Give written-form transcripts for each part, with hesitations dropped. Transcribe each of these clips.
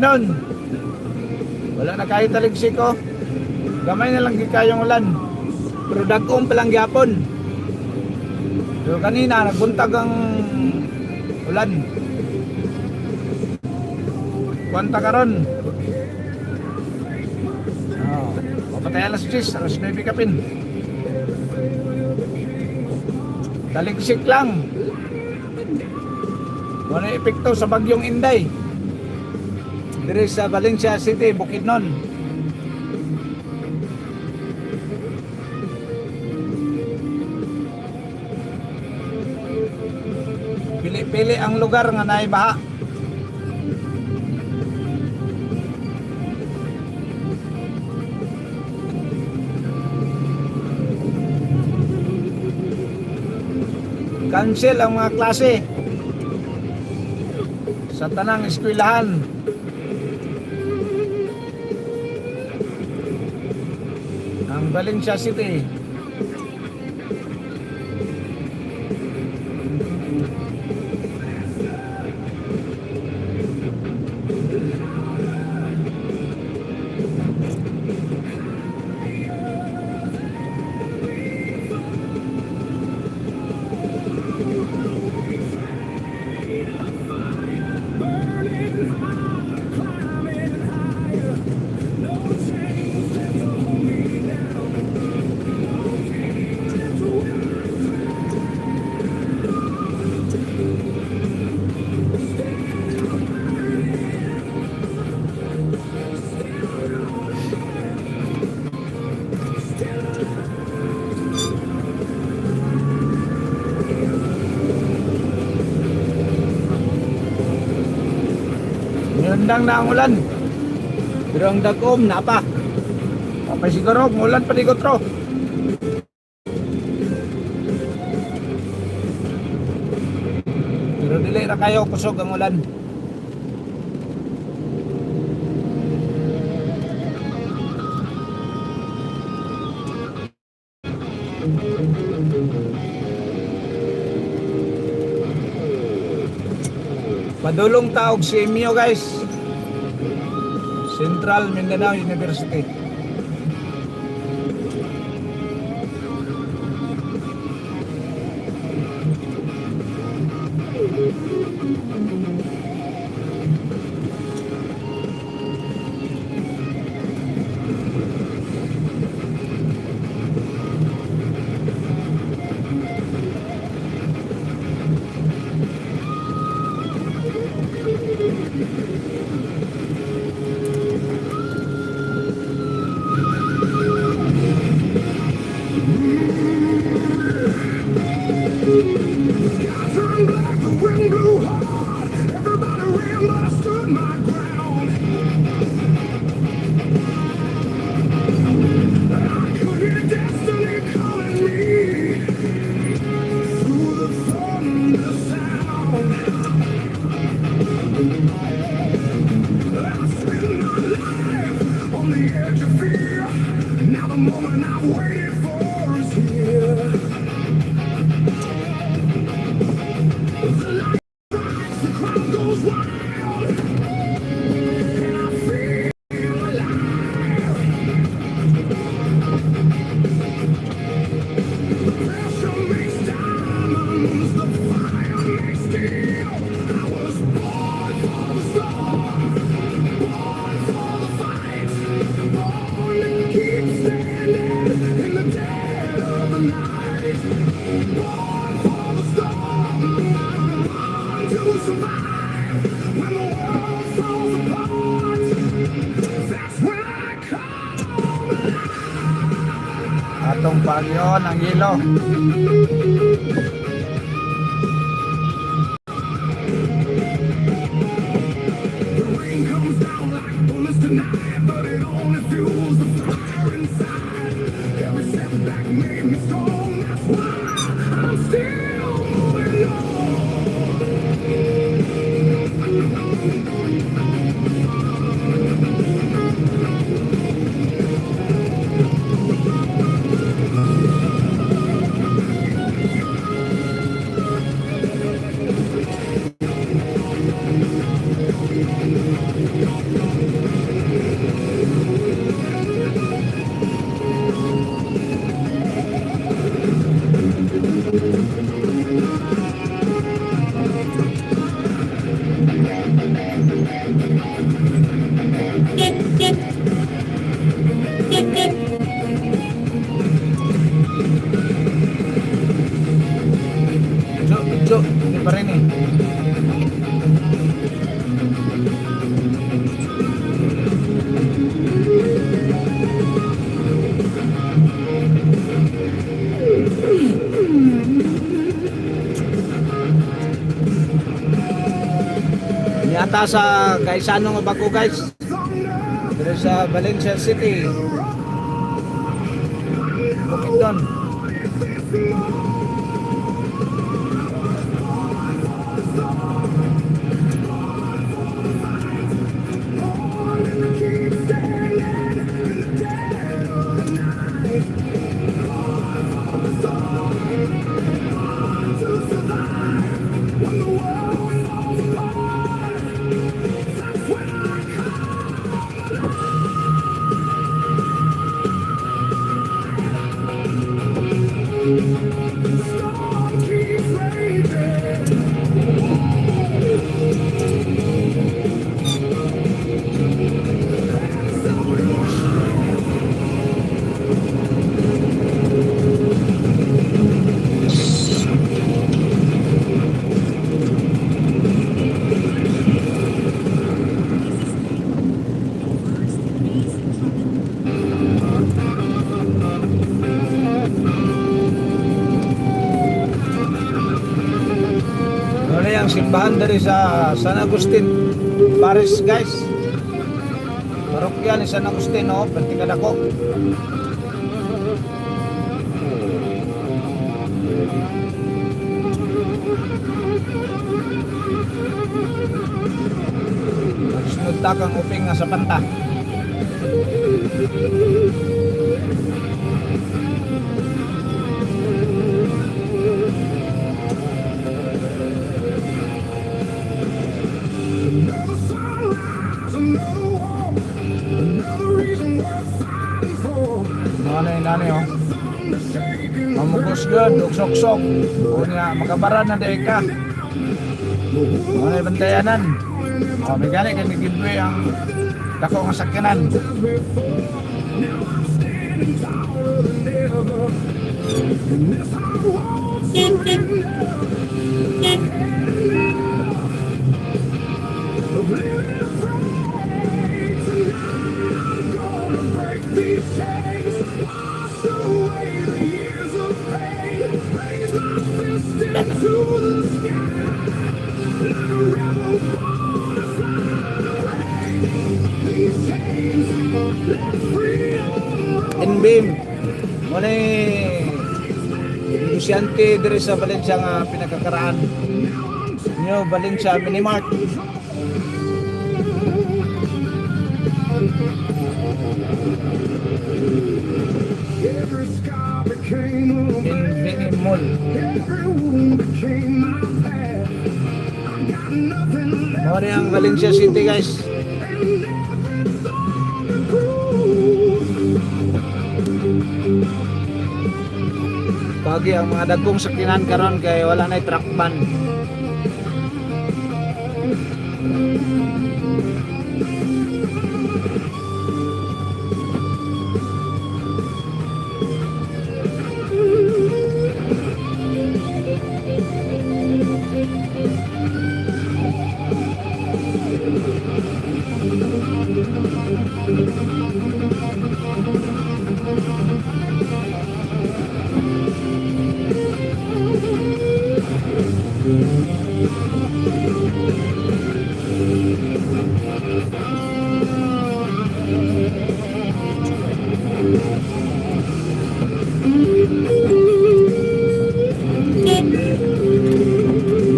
Nun. Wala na kayo taligsik ko. Gamay na lang gyud kayong ulan. Pero dagom pa lang gyapon. Pero kanina nagbuntag ang ulan. Kwanta karon. Oh, mapatay alas 10, alas 9 kapin. Taligsik lang. Wala epekto sa bagyong Inday. Dire sa Valencia City, Bukidnon. Pili-pili ang lugar nga naay baha. Cancel ang mga klase sa tanang eskwelahan. Ang Valencia City. Yun lang na ang ulan. Pero ang dagom, napa. Papay siguro, ulan pa di kotro. Pero dili ra kayo kusog ang ulan. Padulong taog si CMU, guys. Central Mindanao University. Sky turned black, the wind blew hard. Everybody ran, but I stood my ground. I could hear destiny calling me through the thunder sound. I spent my life on the edge of fear. Now the moment I've waited for is here. The light the crowd goes wild, and I feel alive. The pressure makes diamonds, the fire makes steel. I was born for the storm, born for the fight, born to keep standing in the dead of the night. Born for the storm, born to survive. When the world falls apart, that's when I come alive. Atong pagyon ang yelo. The rain comes down like bullets tonight, but it only fuels the fire inside. Every setback made me strong. That's why I'm still moving on. Medyo, medyo, hindi pa rin eh. Yata sa Gaisano nga bago, guys. Pero sa Valencia City. Bukidnon. Keeps raging. Ano na yung simbahan diri sa San Agustin Paris, guys. Parokya ni San Agustin, no? Perti ka dako. Magsunod ta kang uping nga sa panta. Another sunrise, another war, another reason worth fighting for. Mga na nani, oh. Thunder shaking Mamugos yun, dugsoksok. O nga, makabara na dahil ka. Mga na bantayanan. O, may gani, kaya nag-giveaway ang dako nga sakyanan. before. Now I'm standing taller than ever. And this I won't surrender. Of living afraid. Tonight I'm gonna break these chains. Wash away the years of pain. Raise my fist into the sky. Like a rebel born to fly. These chains, let freedom roll. NBIM. Muna negosyante diri sa Valencia nga pinagkakaraan. New Valencia Minimart. Every scar became a NBM Mall. Every wound became my path. I got nothing left Muna ang Valencia City, guys. and every song to prove. Pagi ang mga dagkong sakyanan karon kay wala na truck ban.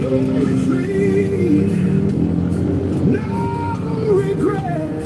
No retreat, no regret.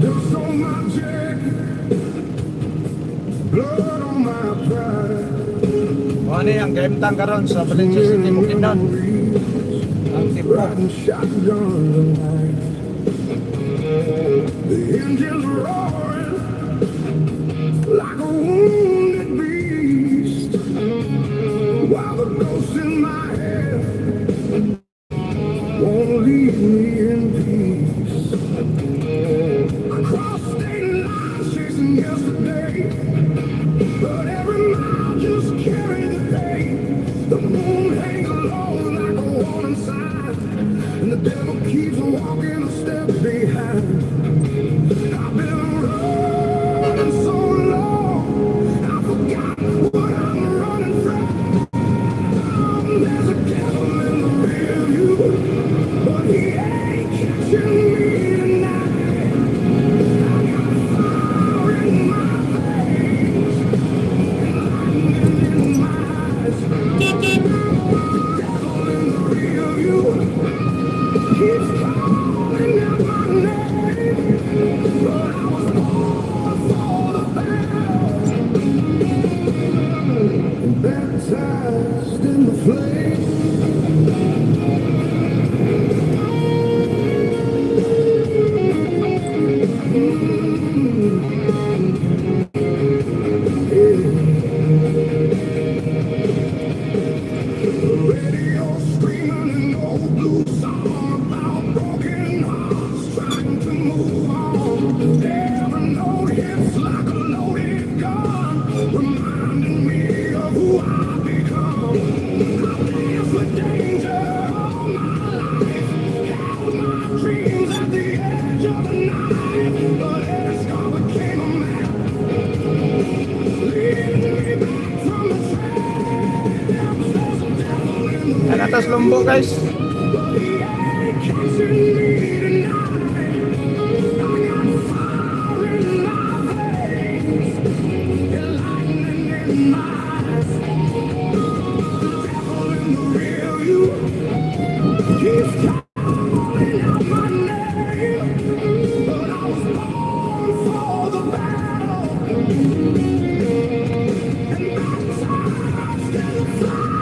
Dust on my jacket, blood on my pride. Mao ni ang kahimtang karon sa Valencia City, Bukidnon. Ang tibok. Riding shotgun tonight. The engine's roaring like a wounded beast, while the ghost in my head won't leave me in peace. I crossed state lines chasing yesterday, but every mile just carried the pain. The moon hangs low like a warning sign, and the devil keeps walking a step behind. I've been running so long, I forgot what I'm running from. There's a devil in the rearview, but he ain't catching me tonight. I got fire in my veins, lightning in my eyes. Devil in the rearview keeps calling out my name, but I was born for the battle and baptized in the flame. Yeah. Radio screaming an old blue song about broken hearts trying to move on. Every note hits like a loaded gun, reminding me of who I've become. I dance with danger all my life, held my dreams at the edge of the knife, but every scar became a map, leading me back from the traps. There's a devil in the Naa tas Lumbo, guys. But he ain't catching me tonight. I got fire in my veins and lightning in my eyes. The devil in the rearview keeps calling out my name, but I was born for the battle and baptized in the flame.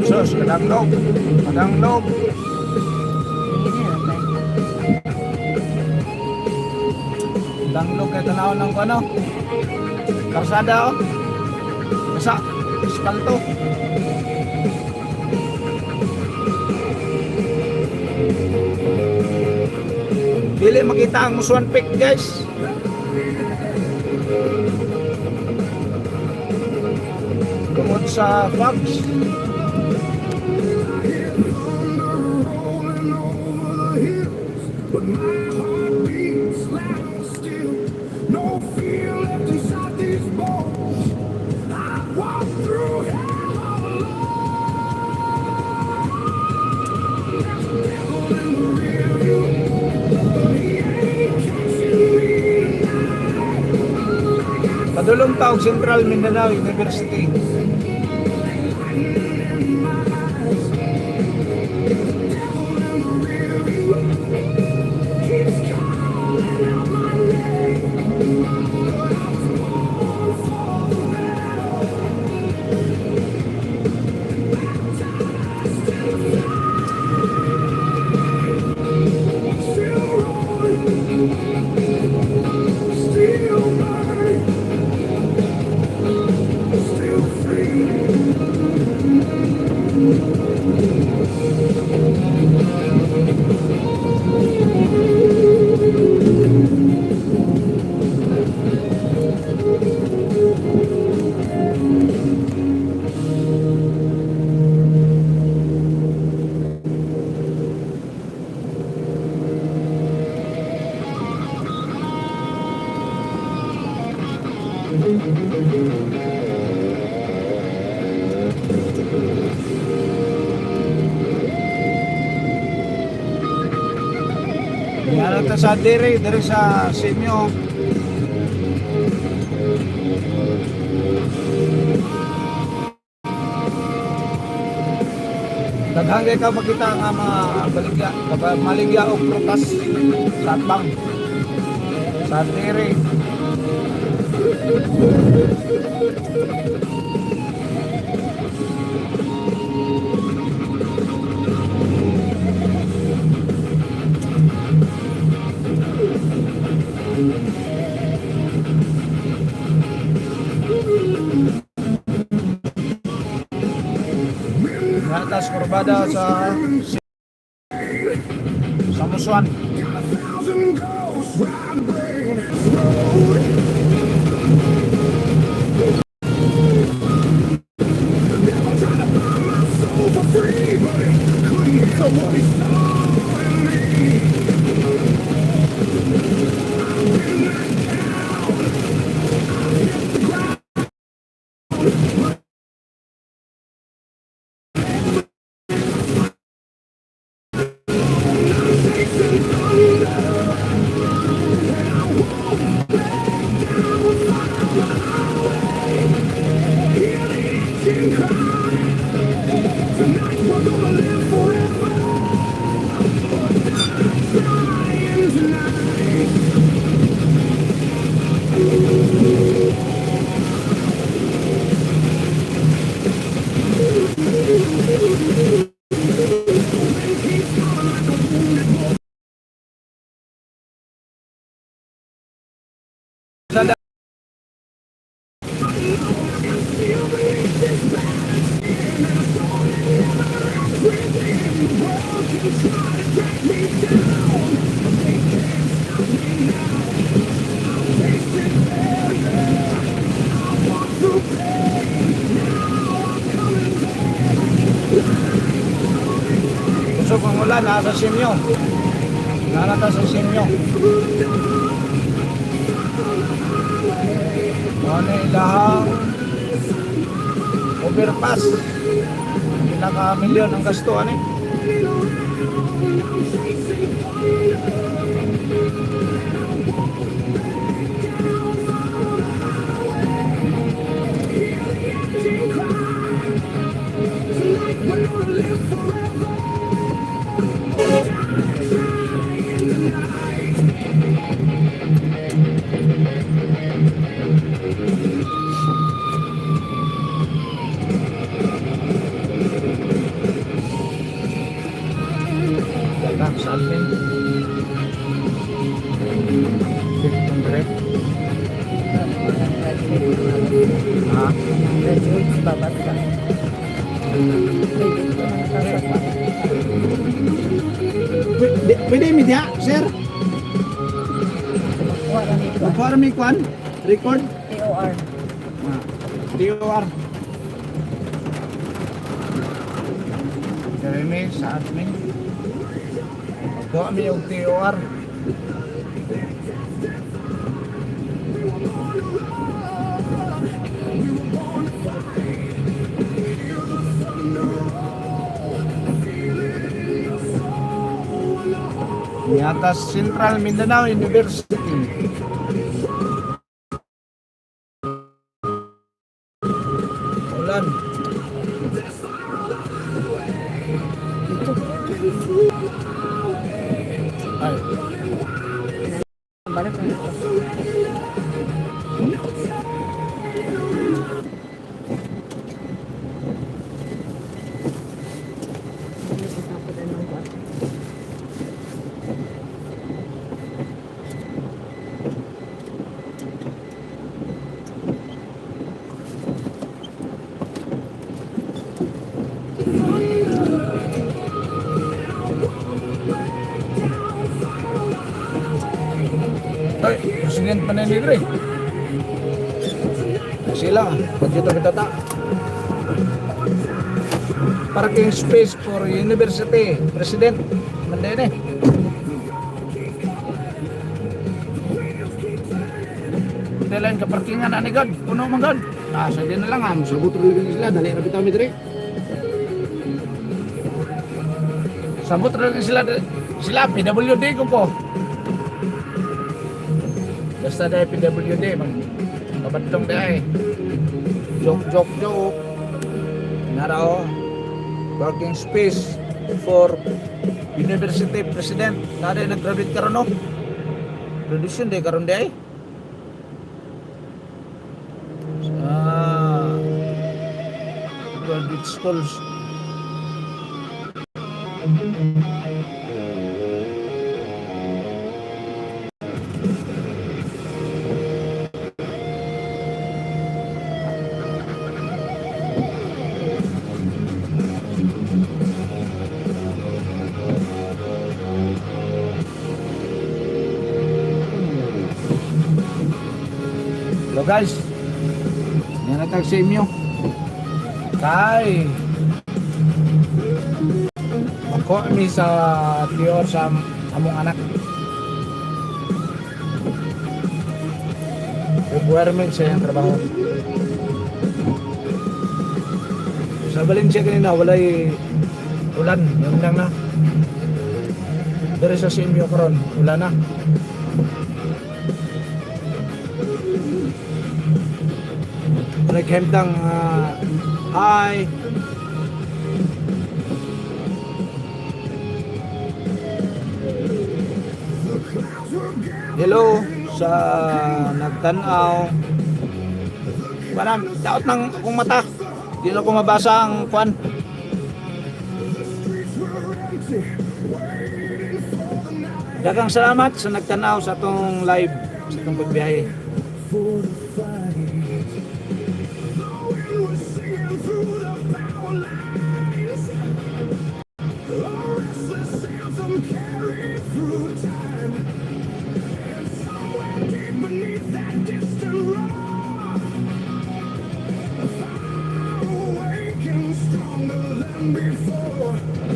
Sus, kadanglog. Kadanglog. Hindi na. Danglog kay tanaw ng ano. Karsada oh. Basa, espalto. Dili makita ang Musuan Peak, guys. Tungod sa fogs. I hear thunder rolling over the hills, but my heart beats loud still. No fear left inside these bones. I walk through hell all alone. There's a devil in the rearview, but he ain't catching me tonight. I got Padulong ta og Central Mindanao University. lightning in my eyes. The devil in the rearview keeps Still burn, still free. Yan ta sa dire, dire sa Simyo. Daghang kay ka makita nga mga baligya, maligya og prutas sa atbang. Sa dire. Gatas kurbada sa Musuan. Got a thousand ghosts riding this road. The devil tried to buy my soul for free, but he couldn't handle what he saw in me. I've been knocked down. I've hit the ground. But I'm chasing thunder, and I won't back down. Find my way. Hear the engine cry. Tonight we're gonna live forever. Or die trying tonight. Wind keeps blowing like a wounded bull. Sa Feel beneath this battered skin, and a soul that never ends within. The world can try to drag me down, but they can't stop me now. I've tasted failure. I walked through pain. Now I'm coming back. Kusog ang ulan nasa sa Simyo. Nana ta sa Simyo. Through the dark, on the highway. Mao na ilahang overpass. Pila ka milyon ang gasto ani. Running around, I'm chasing thunder, and I won't back down. Follow the highway, hear the engine cry. Tonight we're gonna live forever, or die trying tonight. Ta sa admin. 1500. Ha? Graduates ba basta? Pwede ko nakasapa. Pwede, pwede mi diha, sir. Wala ni ko. Magkuha mi kwan? Record? TOR. Ah, TOR. Jeremy sa admin. Magkuha mi og TOR. We were born to run, we were born to fight. Hear the thunder roll, feel it in your soul. When the whole Niatas Central Mindanao University. Ulan. There's fire on the highway, Dito. highway. Ay, Running wild, Balik ko no surrender, no turning around. Tay, president pa na ni Dre. Sila, dito kita ta. Parking space for university, president. Mandene. Dalayan ka parkingan ani God, puno man God. Ah, sa di na lang ah, musugot ro lagi sila, dali ra bitaw mi diri. Sabot ra lagi sila sila PWD ko po. Basta dahil PWD, mag kabadlong dahil. Joke, joke, joke. Narao, working space for university president. Nada nag-graduate karon no? Graduation day karon day. Ah, graduate schools. Hello guys. Yan na tag sa inyo. Kay. Ako mi sa tiyor sa among anak. Requirement sa iyang trabaho. Sa Valencia kanina walay ulan, yun lang na. Pero sa Simyo karon, wala na. Naghemtang hi. Hello sa nagtanaw. Wala, daot ng akong mata. Di na ko mabasa ang kwan. Daghang salamat sa nagtanaw sa atong live, sa atong pagbiyahe. For the